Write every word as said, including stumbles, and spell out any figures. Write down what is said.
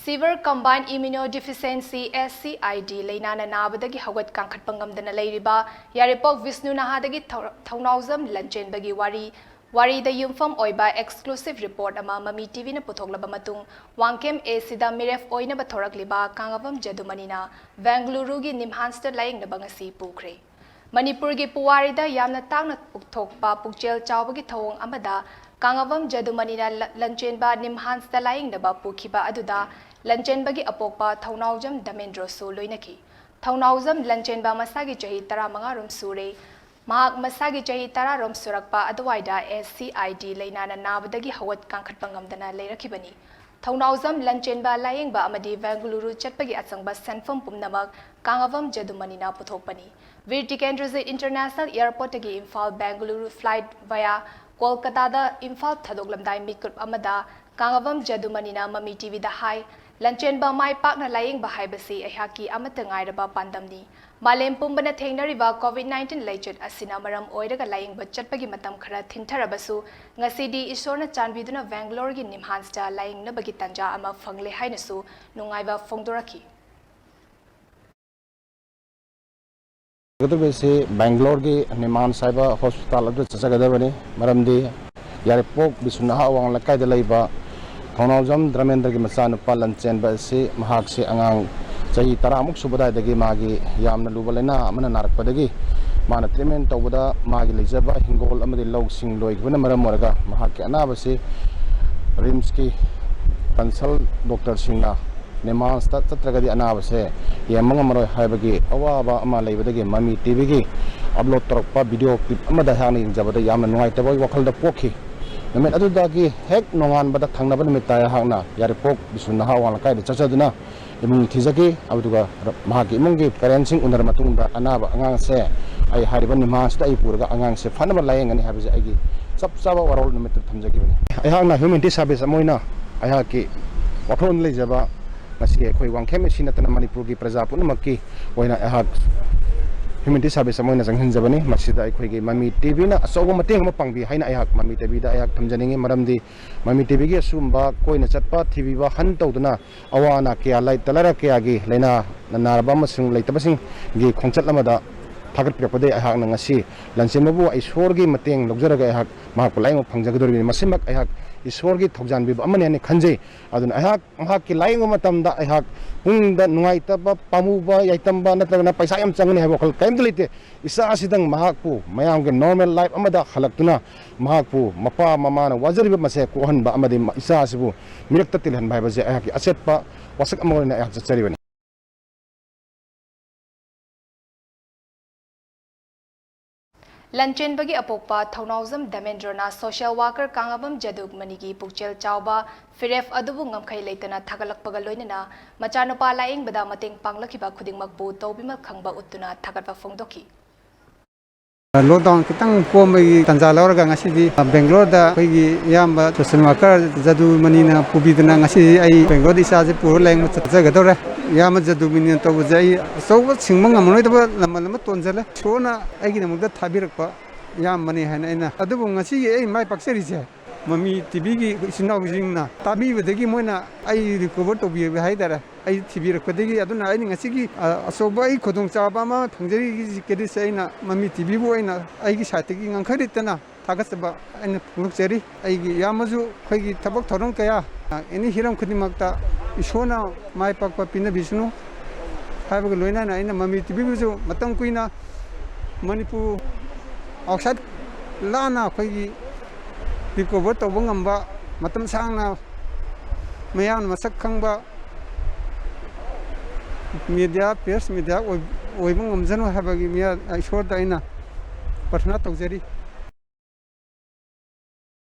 Severe Combined Immunodeficiency, S C I D, ꯂꯩꯅꯥꯅ ꯅꯥꯕꯗꯒꯤ ꯍꯧꯒꯠ ꯀꯥꯡꯈꯠꯄ ꯉꯝꯗꯅ ꯂꯩꯔꯤꯕ ꯌꯥꯏꯔꯤꯄꯣꯛ ꯕꯤꯁꯅꯨ ꯅꯍꯥꯗꯒꯤ ꯊꯧ-, ꯊꯧꯅꯥꯎꯖꯝ ꯂꯟꯆꯦꯟꯕꯒꯤ ꯋꯥꯔꯤ, ꯋꯥꯔꯤꯗ ꯌꯨꯝꯐꯝ ꯑꯣꯏꯕ exclusive report ꯑꯃ ꯃꯃꯤ ꯇꯤꯚꯤꯅ ꯄꯨꯊꯣꯛꯂꯕ ꯃꯇꯨꯡ, ꯋꯥꯡꯈꯦꯝ ꯑꯦꯁꯤꯗ ꯃꯤꯔꯦꯞ ꯑꯣꯏꯅꯕ ꯊꯣꯔꯛꯂꯤꯕ ꯀꯥꯡꯉꯕꯝ ꯖꯗꯨꯃꯅꯤꯅ ꯕꯦꯡꯒꯂꯨꯔꯨꯒꯤ NIMHANSꯇ ꯂꯥꯌꯦꯡꯅꯕ ꯉꯁꯤ ꯄꯨꯈ꯭ꯔꯦ꯫ ꯃꯅꯤꯄꯨꯔꯒꯤ ꯄꯨꯋꯥꯔꯤꯗ ꯌꯥꯝꯅ ꯇꯥꯡꯅ ꯄꯨꯊꯣꯛꯄ ꯄꯨꯛꯆꯦꯜ ꯆꯥꯎꯕꯒꯤ ꯊꯧꯑꯣꯡ ꯑꯃꯗ ꯀꯥꯡꯉꯕꯝ ꯖꯗꯨꯃꯅꯤꯅ ꯂ-, ꯂꯟꯆꯦꯟꯕ NIMHANSꯇ ꯂꯥꯌꯦꯡꯅꯕ ꯄꯨꯈꯤꯕ ꯑꯗꯨꯗ ꯂꯟꯆꯦꯟꯕꯒꯤ ꯑꯄꯣꯛꯄ ꯊꯧꯅꯥꯎꯖꯝ ꯗꯃꯦꯟꯗ꯭ꯔꯣꯁꯨ ꯂꯣꯏꯅꯈꯤ꯫ ꯊꯧꯅꯥꯎꯖꯝ ꯂꯟꯆꯦꯟꯕ ꯃꯁꯥꯒꯤ ꯆꯍꯤ ꯇꯔꯥꯃꯉꯥ ꯔꯣꯝ ꯁꯨꯔꯦ꯫ ꯃꯍꯥꯛ ꯃꯁꯥꯒꯤ ꯆꯍꯤ ꯇꯔꯥ ꯔꯣꯝ ꯁꯨꯔꯛꯄ ꯑꯗꯨꯋꯥꯏꯗ S C I D ꯂꯩꯅꯥꯅ ꯅꯥꯕꯗꯒꯤ ꯍꯧꯒꯠ ꯀꯥꯡꯈꯠꯄ ꯉꯝꯗꯅ ꯂꯩꯔꯛꯈꯤꯕꯅꯤ꯫ ꯊꯧꯅꯥꯎꯖꯝ ꯂꯟꯆꯦꯟꯕ ꯂꯥꯌꯦꯡꯕ ꯑꯃꯗꯤ ꯕꯦꯡꯒꯂꯨꯔꯨ ꯆꯠꯄꯒꯤ ꯑꯆꯪꯕ ꯁꯦꯟꯐꯝ ꯄꯨꯝꯅꯃꯛ ꯀꯥꯡꯉꯕꯝ ꯖꯗꯨꯃꯅꯤꯅ ꯄꯨꯊꯣꯛꯄꯅꯤ꯫ ꯚꯤꯔ Tikendrajit International Airportꯇꯒꯤ Imphal Bengaluru flight via ꯀꯣꯜꯀꯇꯥꯗ Imphal ꯊꯥꯗꯣꯛꯂꯝꯗꯥꯏ ꯃꯤꯀꯨꯞ ꯑꯃꯗ ꯀꯥꯡꯉꯕꯝ ꯖꯗꯨꯃꯅꯤꯅ ꯃꯃꯤ ꯇꯤꯚꯤꯗ ꯍꯥꯏ, "ꯂꯟꯆꯦꯟꯕ ꯃꯥꯏ ꯄꯥꯛꯅ ꯂꯥꯌꯦꯡꯕ ꯍꯥꯏꯕꯁꯤ ꯑꯩꯍꯥꯛꯀꯤ ꯑꯃꯠꯇ ꯉꯥꯏꯔꯕ ꯄꯥꯟꯗꯝꯅꯤ꯫ ꯃꯥꯂꯦꯝ ꯄꯨꯝꯕꯅ ꯊꯦꯡꯅꯔꯤꯕ COVID nineteen ꯂꯥꯏꯆꯠ ꯑꯁꯤꯅ ꯃꯔꯝ ꯑꯣꯏꯔꯒ ꯂꯥꯌꯦꯡꯕ ꯆꯠꯄꯒꯤ ꯃꯇꯝ ꯈꯔ ꯊꯤꯟꯊꯔꯕꯁꯨ, ꯉꯁꯤꯗꯤ ꯏꯁꯣꯔꯅ ꯆꯥꯟꯕꯤꯗꯨꯅ ꯕꯦꯡꯒꯂꯣꯔꯒꯤ NIMHANSꯇ ꯂꯥꯌꯦꯡꯅꯕꯒꯤ ꯇꯥꯟꯖꯥ ꯑꯃ ꯐꯪꯂꯦ" ꯍꯥꯏꯅꯁꯨ ꯅꯨꯡꯉꯥꯏꯕ ꯐꯣꯡꯗꯣꯔꯛꯈꯤ꯫ ꯆꯠꯀꯗꯧꯔꯤꯕꯁꯤ ꯕꯦꯡꯒ꯭ꯂꯣꯔꯒꯤ NIMHANS ꯍꯥꯏꯕ ꯍꯣꯁꯄꯤꯇꯥꯜ ꯑꯗꯨꯗ ꯆꯠꯆꯒꯗꯕꯅꯤ꯫ ꯃꯔꯝꯗꯤ ꯌꯥꯏꯔꯤꯄꯣꯛ ꯕꯤꯁꯨ ꯅꯍꯥ ꯑꯋꯥꯡ ꯂꯩꯀꯥꯏꯗ ꯂꯩꯕ ꯊꯧꯅꯥꯎꯖꯝ ꯗ꯭ꯔꯃꯦꯟꯗ꯭ꯔꯒꯤ ꯃꯆꯥꯅꯨꯄꯥ ꯂꯟꯆꯦꯟꯕ ꯑꯁꯤ, ꯃꯍꯥꯛꯁꯤ ꯑꯉꯥꯡ ꯆꯍꯤ ꯇꯔꯥꯃꯨꯛ ꯁꯨꯕ ꯑꯗꯨꯋꯥꯏꯗꯒꯤ ꯃꯥꯒꯤ ꯌꯥꯝꯅ ꯂꯨꯕ ꯂꯥꯏꯅꯥ ꯑꯃꯅ ꯅꯥꯔꯛꯄꯗꯒꯤ ꯃꯥꯅ treatment ꯇꯧꯕꯗ ꯃꯥꯒꯤ ꯂꯩꯖꯕ ꯍꯤꯡꯒꯣꯜ ꯑꯃꯗꯤ ꯂꯧꯁꯤꯡ ꯂꯣꯏꯈꯤꯕꯅ ꯃꯔꯝ ꯑꯣꯏꯔꯒ ꯃꯍꯥꯛꯀꯤ ꯑꯅꯥꯕꯁꯤ RIMSꯀꯤ consult doctorꯁꯤꯡꯅ NIMHANSꯇ ꯆꯠꯇ꯭ꯔꯒꯗꯤ ꯑꯅꯥꯕꯁꯦ ꯌꯦꯡꯕ ꯉꯝꯃꯔꯣꯏ ꯍꯥꯏꯕꯒꯤ ꯑꯋꯥꯕ ꯑꯃ ꯂꯩꯕꯗꯒꯤ ꯃꯃꯤ ꯇꯤꯚꯤꯒꯤ upload ꯇꯧꯔꯛꯄ video clip ꯑꯃꯗ ꯑꯩꯍꯥꯛꯅ ꯌꯦꯡꯖꯕꯗ ꯌꯥꯝꯅ ꯅꯨꯡꯉꯥꯏꯇꯕ ꯋꯥꯈꯜꯗ ꯄꯣꯛꯈꯤ꯫ ꯅꯨꯃꯤꯠ ꯑꯗꯨꯗꯒꯤ ꯍꯦꯛ ꯅꯣꯡꯉꯥꯟꯕꯗ ꯊꯪꯅꯕ ꯅꯨꯃꯤꯠꯇ ꯑꯩꯍꯥꯛꯅ ꯌꯥꯏꯔꯤꯄꯣꯛ ꯕꯤꯁꯨ ꯅꯍꯥ ꯑꯋꯥꯡ ꯂꯩꯀꯥꯏꯗ ꯆꯠꯆꯗꯨꯅ ꯏꯃꯨꯡ ꯊꯤꯖꯈꯤ꯫ ꯑꯗꯨꯒ ꯃꯍꯥꯛꯀꯤ ꯏꯃꯨꯡꯒꯤ parentꯁꯤꯡ ꯎꯅꯔ ꯃꯇꯨꯡꯗ ꯑꯅꯥꯕ ꯑꯉꯥꯡꯁꯦ ꯑꯩ ꯍꯥꯏꯔꯤꯕ NIMHANSꯇ ꯑꯩ ꯄꯨꯔꯒ ꯑꯉꯥꯡꯁꯦ ꯐꯅꯕ ꯂꯥꯌꯦꯡꯒꯅꯤ ꯍꯥꯏꯕꯁꯦ ꯑꯩꯒꯤ ꯆꯞ ꯆꯥꯕ ꯋꯥꯔꯣꯜ ꯅꯨꯃꯤꯠꯇꯨ ꯊꯝꯖꯈꯤꯕꯅꯤ꯫ ꯑꯩꯍꯥꯛꯅ humanity service ꯑꯃ ꯑꯣꯏꯅ ꯑꯩꯍꯥꯛꯀꯤ ꯋꯥꯈꯜꯂꯣꯟꯗ ꯂꯩꯖꯕ ꯉꯁꯤ ꯑꯩꯈꯣꯏ ꯋꯥꯡꯈꯦꯝ ꯑꯦꯁꯤ ꯅꯠꯇꯅ ꯃꯅꯤꯄꯨꯔꯒꯤ ꯄ꯭ꯔꯖꯥ ꯄꯨꯝꯅꯃꯛꯀꯤ ꯑꯣꯏꯅ ꯑꯩꯍꯥꯛ ꯍ꯭ꯌꯨꯃꯦꯅꯤꯇꯤ ꯁꯥꯔꯚꯤꯁ ꯑꯃ ꯑꯣꯏꯅ ꯆꯪꯁꯤꯟꯖꯕꯅꯤ꯫ ꯃꯁꯤꯗ ꯑꯩꯈꯣꯏꯒꯤ ꯃꯃꯤ ꯇꯤꯚꯤꯅ ꯑꯆꯧꯕ ꯃꯇꯦꯡ ꯑꯃ ꯄꯥꯡꯕꯤ ꯍꯥꯏꯅ ꯑꯩꯍꯥꯛ ꯃꯃꯤ ꯇꯤꯚꯤꯗ ꯑꯩꯍꯥꯛ ꯊꯝꯖꯅꯤꯡꯉꯤ꯫ ꯃꯔꯝꯗꯤ ꯃꯃꯤ ꯇꯤꯚꯤꯒꯤ ꯑꯁꯤꯒꯨꯝꯕ ꯀꯣꯏꯅ ꯆꯠꯄ, ꯊꯤꯕꯤꯕ, ꯍꯟ ꯇꯧꯗꯨꯅ ꯑꯋꯥ ꯑꯅꯥ ꯀꯌꯥ, ꯂꯩꯇ ꯂꯥꯏꯔ ꯀꯌꯥꯒꯤ ꯂꯥꯏꯅꯥ ꯅꯥꯔꯕ ꯑꯃꯁꯨꯡ ꯂꯩꯇꯕꯁꯤꯡꯒꯤ ꯈꯣꯡꯆꯠ ꯑꯃꯗ ꯊꯥꯒꯠꯄꯤꯔꯛꯄꯗꯒꯤ ꯑꯩꯍꯥꯛꯅ ꯉꯁꯤ ꯂꯟꯆꯦꯟꯕꯕꯨ ꯏꯁꯣꯔꯒꯤ ꯃꯇꯦꯡ ꯂꯧꯖꯔꯒ ꯑꯩꯍꯥꯛ ꯃꯍꯥꯛꯄꯨ ꯂꯥꯏꯌꯦꯡꯕ ꯐꯪꯖꯒꯗꯧꯔꯤꯕꯅꯤ꯫ ꯃꯁꯤꯃꯛ ꯑꯩꯍꯥꯛ ꯏꯁꯣꯔꯒꯤ ꯊꯧꯖꯥꯟꯕꯤꯕ ꯑꯃꯅꯤ ꯍꯥꯏꯅ ꯈꯟꯖꯩ꯫ ꯑꯗꯨꯅ ꯑꯩꯍꯥꯛ ꯃꯍꯥꯛꯀꯤ ꯂꯥꯏꯌꯦꯡꯕ ꯃꯇꯝꯗ ꯑꯩꯍꯥꯛ ꯄꯨꯛꯅꯤꯡꯗ ꯅꯨꯡꯉꯥꯏꯇꯕ, ꯄꯥꯝꯃꯨꯕ, ꯌꯥꯏꯇꯝꯕ ꯅꯠꯇ꯭ꯔꯒꯅ ꯄꯩꯁꯥ ꯌꯥꯝ ꯆꯪꯒꯅꯤ ꯍꯥꯏꯕ ꯋꯥꯈꯜ ꯀꯔꯤꯝꯇ ꯂꯩꯇꯦ꯫ ꯏꯆꯥ ꯑꯁꯤꯗꯪ ꯃꯍꯥꯛꯄꯨ ꯃꯌꯥꯝꯒꯤ ꯅꯣꯔꯃꯦꯜ ꯂꯥꯏꯐ ꯑꯃꯗ ꯍꯜꯂꯛꯇꯨꯅ ꯃꯍꯥꯛꯄꯨ ꯃꯄꯥ ꯃꯃꯥꯅ ꯋꯥꯖꯔꯤꯕ ꯃꯁꯦ ꯀꯣꯛꯍꯟꯕ ꯑꯃꯗꯤ ꯏꯆꯥ ꯑꯁꯤꯕꯨ ꯃꯤꯔꯛꯇ ꯇꯤꯜꯍꯟꯕ ꯍꯥꯏꯕꯁꯦ ꯑꯩꯍꯥꯛꯀꯤ ꯑꯆꯦꯠꯄ ꯋꯥꯁꯛ ꯑꯃ ꯑꯣꯏꯅ ꯑꯩꯍꯥꯛ ꯆꯠꯆꯔꯤꯕꯅꯤ꯫ ꯂꯟꯆꯦꯟꯕꯒꯤ ꯑꯄꯣꯛꯄ ꯊꯧꯅꯥꯎꯖꯝ ꯗꯃꯦꯟꯗ꯭ꯔꯣꯅ ꯁꯣꯁꯤꯌꯦꯜ ꯋꯥꯀꯔ ꯀꯥꯡꯉꯕꯝ ꯖꯗꯨꯃꯅꯤꯒꯤ ꯄꯨꯛꯆꯦꯜ ꯆꯥꯎꯕ ꯐꯤꯔꯦꯞ ꯑꯗꯨꯕꯨ ꯉꯝꯈꯩ ꯂꯩꯇꯅ ꯊꯥꯒꯠꯂꯛꯄꯒ ꯂꯣꯏꯅꯅ ꯃꯆꯥꯅꯨꯄꯥ ꯂꯥꯌꯦꯡꯕꯗ ꯃꯇꯦꯡ ꯄꯥꯡꯂꯛꯈꯤꯕ ꯈꯨꯗꯤꯡꯃꯛꯄꯨ ꯇꯧꯕꯤꯃꯜ ꯈꯪꯕ ꯎꯠꯇꯨꯅ ꯊꯥꯒꯠꯄ ꯐꯣꯡꯗꯣꯛꯈꯤ꯫ ꯂꯣꯛꯗꯥꯎꯟ ꯈꯤꯇꯪ ꯀꯣꯝꯕꯒꯤ ꯇꯥꯟꯖꯥ ꯂꯧꯔꯒ ꯉꯁꯤꯗꯤ ꯕꯦꯡꯒ꯭ꯂꯣꯔꯗ ꯑꯩꯈꯣꯏꯒꯤ ꯏꯌꯥꯝꯕ ꯁꯣꯁꯤꯌꯦꯜ ꯋꯥꯀꯔ ꯖꯗꯨꯃꯅꯤꯅ ꯄꯨꯕꯤꯗꯨꯅ ꯉꯁꯤꯗꯤ ꯑꯩ ꯕꯦꯡꯒ꯭ꯂꯣꯔꯗ ꯏꯆꯥꯁꯦ ꯄꯨꯔ ꯂꯥꯌꯦꯡꯕ ꯆꯠꯆꯒꯗꯧꯔꯦ꯫ ꯏꯌꯥꯝꯕ ꯖꯗꯨꯃꯅꯤꯅ ꯇꯧꯕꯁꯦ ꯑꯩ ꯑꯆꯧꯕ ꯁꯤꯡꯕ ꯉꯝꯃꯔꯣꯏꯗꯕ ꯂꯃꯟ ꯑꯃ ꯇꯣꯟꯖꯜꯂꯦ꯫ ꯏꯁꯣꯔꯅ ꯑꯩꯒꯤꯗꯃꯛꯇ ꯊꯥꯕꯤꯔꯛꯄ ꯏꯌꯥꯝꯕꯅꯤ ꯍꯥꯏꯅ ꯑꯩꯅ, ꯑꯗꯨꯕꯨ ꯉꯁꯤꯒꯤ ꯑꯩ ꯃꯥꯏ ꯄꯥꯛꯆꯔꯤꯁꯦ ꯃꯃꯤ ꯇꯤꯚꯤꯒꯤ ꯏꯆꯤꯟ ꯏꯅꯥꯎꯁꯤꯡꯅ ꯇꯥꯕꯤꯕꯗꯒꯤ ꯃꯣꯏꯅ ꯑꯩ ꯔꯤꯀꯣꯚꯔ ꯇꯧꯕꯤꯕ ꯍꯥꯏꯇꯥꯔꯦ꯫ ꯑꯩ ꯊꯤꯕꯤꯔꯛꯄꯗꯒꯤ ꯑꯗꯨꯅ ꯑꯩꯅ ꯉꯁꯤꯒꯤ ꯑꯆꯧꯕ ꯑꯩ ꯈꯨꯗꯣꯡꯆꯥꯕ ꯑꯃ ꯐꯪꯖꯔꯤꯁꯤ ꯀꯦꯗꯤꯁꯦ ꯑꯩꯅ ꯃꯃꯤ ꯇꯤꯚꯤꯕꯨ ꯑꯩꯅ ꯑꯩꯒꯤ ꯁꯥꯏꯠꯇꯒꯤ ꯉꯝꯈꯩ ꯂꯩꯇꯅ ꯊꯥꯒꯠꯆꯕ ꯑꯩꯅ ꯐꯣꯡꯗꯣꯛꯆꯔꯤ꯫ ꯑꯩꯒꯤ ꯏꯌꯥꯝꯕꯁꯨ ꯑꯩꯈꯣꯏꯒꯤ ꯊꯕꯛ ꯊꯧꯔꯝ ꯀꯌꯥ ꯑꯦꯅꯤ ꯍꯤꯔꯝ ꯈꯨꯗꯤꯡꯃꯛꯇ ꯏꯁꯣꯔꯅ ꯃꯥꯏ ꯄꯥꯛꯄ ꯄꯤꯅꯕꯤꯁꯅꯨ ꯍꯥꯏꯕꯒ ꯂꯣꯏꯅꯅ ꯑꯩꯅ ꯃꯃꯤ ꯇꯤꯚꯤꯕꯨꯁꯨ ꯃꯇꯝ ꯀꯨꯏꯅ ꯃꯅꯤꯄꯨꯔ ꯑꯥꯎꯠꯁꯥꯏꯠ ꯂꯥꯟꯅ ꯑꯩꯈꯣꯏꯒꯤ ꯔꯤꯀꯣꯚꯔ ꯇꯧꯕ ꯉꯝꯕ, ꯃꯇꯝ ꯁꯥꯡꯅ ꯃꯤꯌꯥꯝꯅ ꯃꯁꯛ ꯈꯪꯕ ꯃꯦꯗꯤꯌꯥ, ꯄ꯭ꯔꯦꯁ ꯃꯦꯗꯤꯌꯥ ꯑꯣꯏꯕ ꯉꯝꯖꯅꯨ ꯍꯥꯏꯕꯒꯤ ꯏꯁꯣꯔꯗ ꯑꯩꯅ ꯄ꯭ꯔꯊꯅꯥ ꯇꯧꯖꯔꯤ꯫